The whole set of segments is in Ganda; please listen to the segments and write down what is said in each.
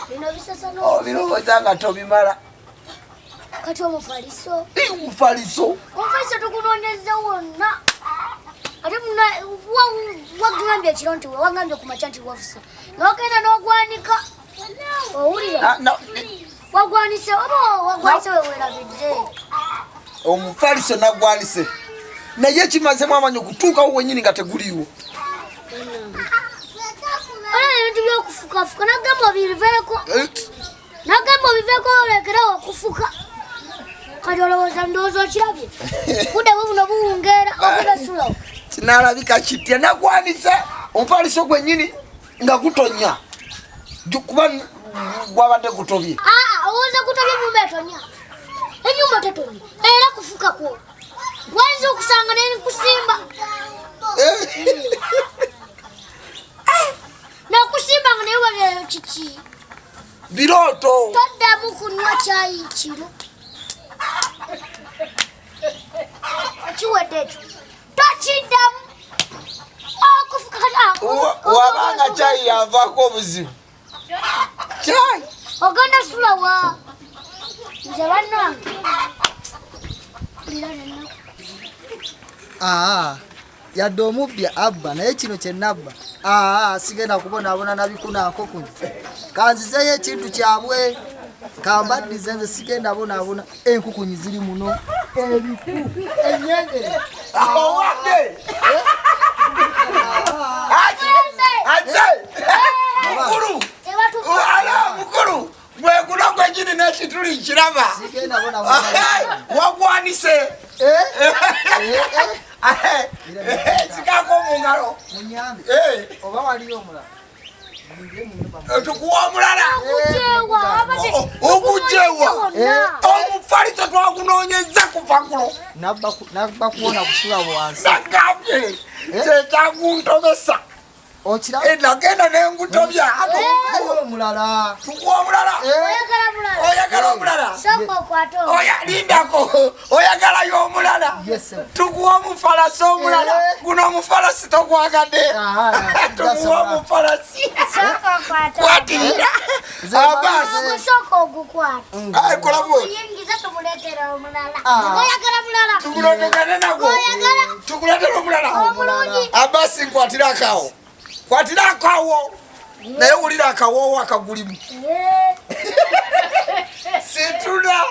Bino bisesa no. Obirowooza nga tobimala. Kati omufaliso. Omufaliso. Omufaliso tukunoonyezza wonna. Ate muna wagambye ekiro nti wagambye ku makya nti wafuse. N'ogenda n'ogwanika. Owulira? Wagwanise oba wagwanise wewerabidde. Omufaliso nagwanise. Naye kimazemu amanyi okutuukawo wenyini nga teguliiwo. Olaba ebintu by'okufukafuka nagamba obiveeko. Eh? Nagamba obiveeko olekerawo okufuka. Kati olowooza ndowooza okirabye. Budde bwe buno buwungeera okubesulawo. Kinalabika kitya nagwanise omufaliso gwennyini nga gutonya kuba gwabadde gutobye. Aa, owooza gutobye ennyumba etonya. Ennyumba tetonya era kufuka kwo. Wayinza okusanga nenkusimba. Nakusimba nga naye wabyeyo kiki? Birooto. Toddamu kunywa kyayi kiro. Kiwedde ekyo. Tokiddamu. Okufuka kati. Ah, wabanga kyayi yavaako obuzibu. Kyayi. Ogenda sula wa? Nze bannange. Mpulira nennaku. Aa, yadde omubbi abba naye kino kye nabba aa sigenda kubonaabona nabikunaako kuno kanzizeyo ekintu kyabwe kambaddize nze sigenda bonaabona enkukunyi ziri muno ebiku enyengere. Owange. Aze. Mukulu. Ala mukulu. Gwe guno gwenyini n'ekituli nkiraba. Sigenda bonaabona. Wagwanise. Eh? Eh, eh. Sikako mu ngalo. Munyambe. Eh. Oba waliyo omulala muyingire mu nyumba. Tukuwa omulala. Okujewa. Okujewa. Eh. Omufaliso twagunoonyezza kuva kuno. Nabba kuwona kusula wansi. Nagambye kyekyaguntobesa. Okiraba. Nagenda nengutobya. Waliyo omulala. Tukuwa omulala. Oyagala mulala. Oyagala omulala. Sooka okwate omulala. Oya lindako. Oyagalayo omulala. Yes, sir. Tukuwa omufalasi omulala. Eh. Guno omufalasi togwagadde. Aha, Tukuwa omufalasi. Sooka okwate. Kwatirira. Nze Abasi. Ogwo sooka ogukwate. Ayi kola bwoti. Oyingiza tumuleetera omulala. Ah. Oyagala mulala. Tukulotekane nagwo. Oyagala. Tukuleetera omulala. Omulungi. Abasi nkwatira akawo. Kwatira akawo. Naye wulira akawoowo akagulimu. Eh. Situla.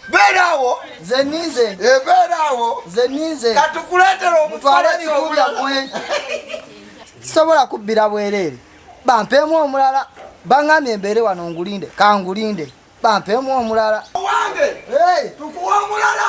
Beera awo. Nze ninze. Eh, beera awo. Nze ninze. Katukuleetera mutwale omufalasi ebiku omulala. byammwe sisobola kubbira bwereere bampeemu omulala baŋŋambye embeere wano ngulinde kangulinde bampeemu omulala. Owange. Hey! Tukuwa omulala.